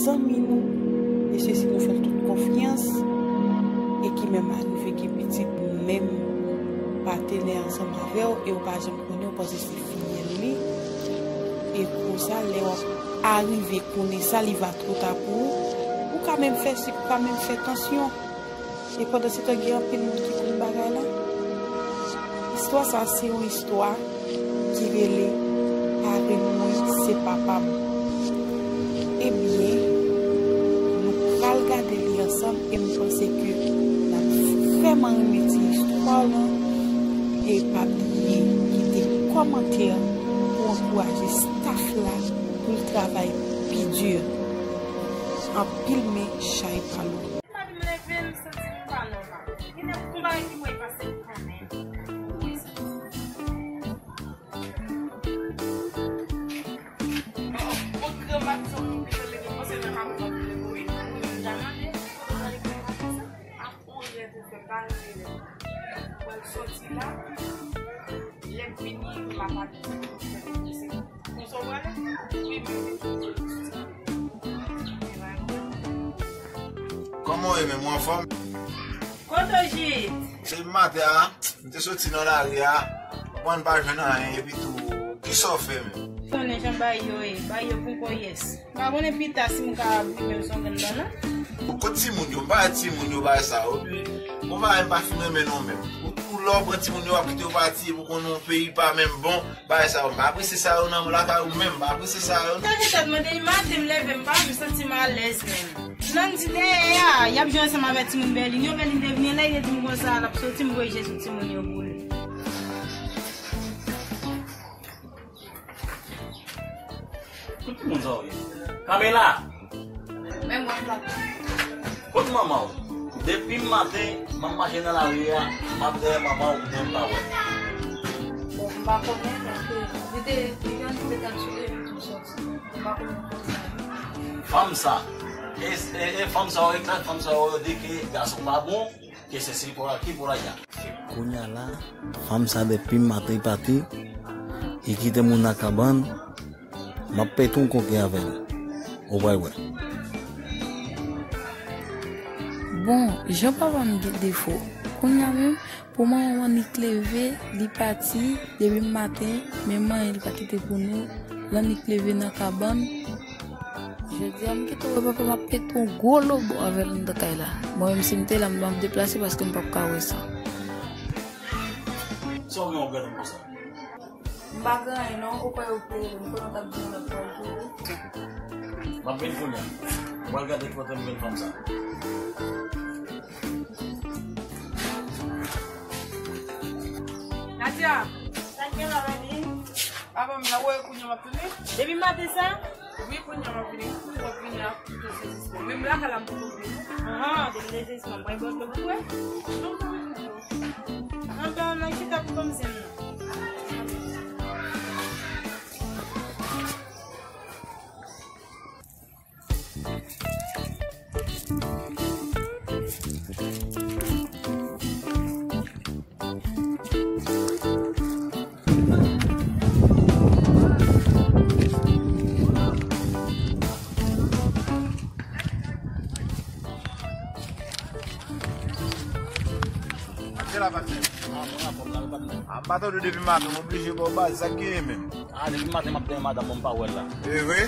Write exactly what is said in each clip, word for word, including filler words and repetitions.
zanmi nou, mesye si nou fè l tout konfyans, e ki menm arive gen pitit menm patenè ansanm avè w, e w pa janm konnen, w panse se fiyèl li, e konsa, lè w ap arive konnen sa, li va twò ta pou ou, ou ka menm fè sik, ou ka menm fè tansyon. E pandansetan, gen anpil moun ki konn bagay la. Istwa sa a se yon istwa ki rele Parenn mwen se papa m. Ebyen, nou pral gade li ansanm e m panse ke n ap vrèman renmen ti istwa w lan. E pa bliye kite kòmantè pou ankouraje staff la pou l travay pi di. Anpil men chay pa lou. Depi m leve, m santi m pa nòmal. Gen de bagay ki mwen pase kanmenm. Bon, bon, gran maten, m pito leve, m panse nan maten, m ap leve, wi. M ja mande, kote w prale gran maten sa? Ap on rèv ou fè, pa rele. Ou pral soti la, lè m vini, m ap al. Konsa w prale? Wi, m vini. Kòman w ye menm, ou anfòm? Kote w jis? Se maten an, m te soti nan lari a, mwen pa jwenn anyen, epi tou, kisa w fè menm? Konnen jan bagay yo ye, bagay yo poko yès. M pa konnen pita si m ka abri menm son grenn nan, non. Ou kot timoun yo, m pa wè timoun yo bay sa yo, epi, bon bagay m pa fin renmen non menm. Ou, ou lè w pran timoun yo, w ap kite yo pati, epi w konnen yon peyi pa menm bon, bagay sa yo, m pa apresye sa yo nan lakay ou menm, m pa apresye sa yo. Tande tèt mwen, depi maten m leve, m pa, m santi m alèz menm. Nan di dèyè a, y ap jwe ansanm avèk timoun Bèlin yo, Bèlin te vini la, li te di m konsa, l ap soti, m voye je sou timoun yo pou li. Kot timoun sa yo ye? Kamela! Men mwen plat. Kot manman w? Depi maten, m ap mache nan lari a, m ap dèyè manman w, men m pa wè. Bon, m pa konnen, paske li te, li te annik te t al sou epi tou soti. M pa konnen kote sa ye. Fanm sa, e, e, e fanm sa yo, e klè fanm sa yo di ke gason pa bon, ke se, se pou la, ki pou la ya. Kounye a la, fanm sa depi maten pati, li kite moun nan kabann, m ap pete yon koke avè l. Ou pral wè. Bon, jan papa m gen defo. Kounye a menm, pou manman m annik leve, li pati, depi maten, menm manyen li pa kite pou nou, l annik leve nan kabann. Jodi a, m kite w wè papa m ap pete yon gwo lobo avè l anndan kay la. Mwen menm, si m te la, m ap deplase paske m p ap ka wè sa. Sa w gen w ap gade m konsa? M pa gen anyen non, ou kwè yo te rele m, konnen w t ap di yon lòt pawòl tou. M ap vin kounye a. M pral gade kote m jwenn fanm sa. Nadia! Sa k gen la, baby? Papa m la, wè kounye a m ap tounen. Depi maten sa? Wi, kounye a m ap vini. Kounye a m ap vini a tout dezespè. Menm lakay la m poko vini. Ahan, depi dezespè, m pral bwè dlo pou wè. Non, m pa bezwen dlo. Anben, ann al chita pou kòm zen nan. Mache la, patnè. Ah, mwen anfòm la, wi, patnè. Ah, m pa tande w depi maten, m oblije ba w baz, sa k genyen menm? Ah, depi maten m ap tann madanm mwen, m pa wè l la. E vre?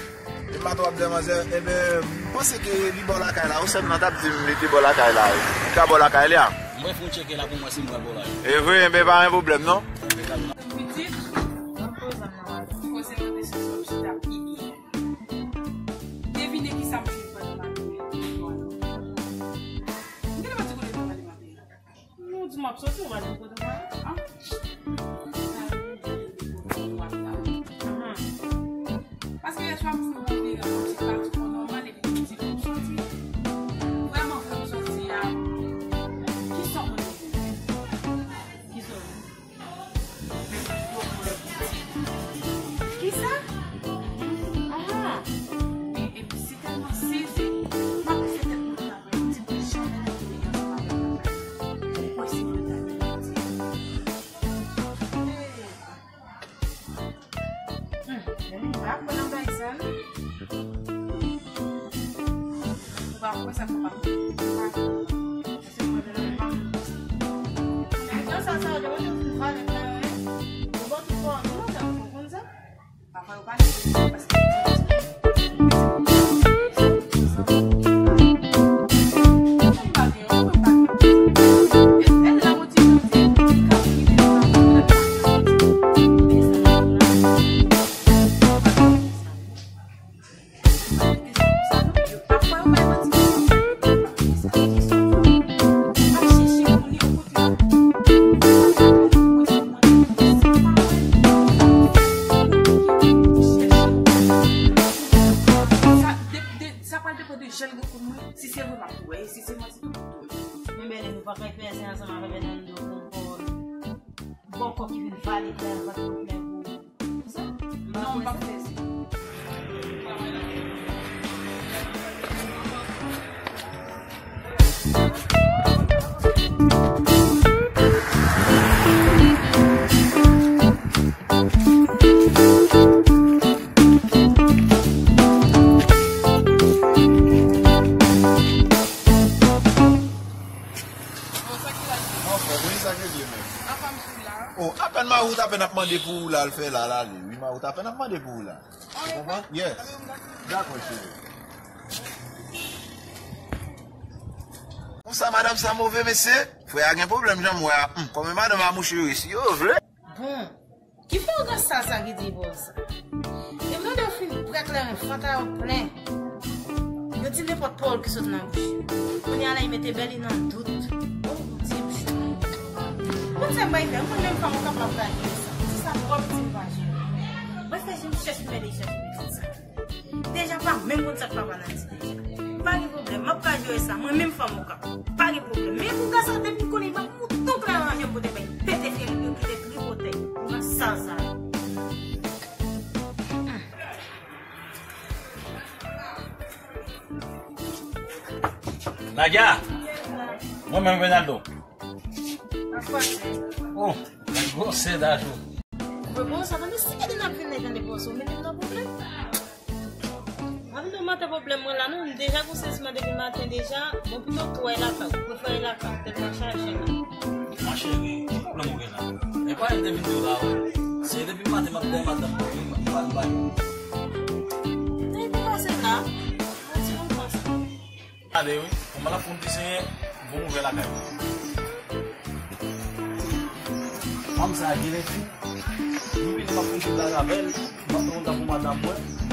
Depi maten w ap tann manzè, enben, m panse ke li bò lakay la, ou sèlman t ap di m li te bò lakay la, wi. Li ka bò lakay li a? Mwen fè yon tcheke la pou mwen si m pral bò la, wi. E vre, enben, pa gen pwoblèm, non. Pitit, mwen poze m nan madanm, poze m nan mesye, m chita pi byen. Devine kisa m fè pandan maten an. M genlè pa t konnen travay de maten an. Nou di m ap soti, ou pa di m kote m prale. Ah. Ahan. Paske yè swa m fè yon vire, yon ti pa twò nòmal, epi m di m ap soti. Vrèman, vrèman soti a. Kisa w konnen? Kisa w konnen? Kisa? Ah! E, epi si tèlman sezi, m ap fè tèt mwen travay, m di pou janm nan tounen ansanm avèk mwen. Ou kwè si mwen ta gen piti? Hey! Hmm, men m pa kwè nan bagay sa, non. Sa pral depann de jan l reponn mwen. Si se vre, m ap tou wè. E si se manti tou, m ap tou wè. Men Bèlè, nou pa ka fè sa ansanm avè Bènando pou bòkò ki vin vale tè a, pa t pwoblèm pou ou. Non, m p ap fè sa. Mon frè, men sa k regle menm. Anfòm sou la. Oh, apèn Mawout apèn ap mande pou ou la, l fè la, l ale. Wi, Mawout apèn ap mande pou ou la. Ou konprann? Yes. Dakò, cheri. Konsa, madanm sa move, mesye. Frè a gen pwoblèm, jan m wè a. Hmm, kòman madanm a mouche yo, si yo vle. Bon, ki fè w gen sa, sa ki di bò sa? Yo mande w fin prè kleren fanta yo plen. Yo di nenpòt pawòl ki sot nan bouch yo. Kounye a la, y mete Bèli nan dout. Oh, Bondye, m chou. Konn sa m bay fè? M konn menm fanm ou kapab pa jere sa. Ti sa twòp ti m pa jere. Mwen fè je m chèche, m mèt chèche pitit sa. Deja pa menm konn sa k papa nan di deja. Pa gen pwoblèm, m ap ka jere sa. Mwen menm fanm ou ka. Pa gen pwoblèm. Men pou gason depi m konnen m ap mouton klè ranje m pote bay. Pete fye yo kite tripotay. Ou nan sa sa. Nadia! Mwen menm Renaldo. Oh, nan gwosè dajou. Bon, sa tande si gade n ap vin nèg ane pòs ou mete m nan pwoblèm. Ap nou mante pwoblèm mwen la non, m deja gon sezman depi maten deja, bon pito twè lakay, ou prefere lakay, tèt la chaje la. Ma chérie, ki pwoblèm ou gen la? E pa m te vin di w la, wi. Se depi maten m ap dèyè madanm mwen, wi, m pa, m pa. Depi pase la, mwen di nou konsa. Gade wi, kòman l ap fè yon ti senyen, bon nouvèl lakay. Fanm sa a gen lèfi. Nou vini m ap fè yon ti blag avè l, m ap fè yon ta pou madanm mwen.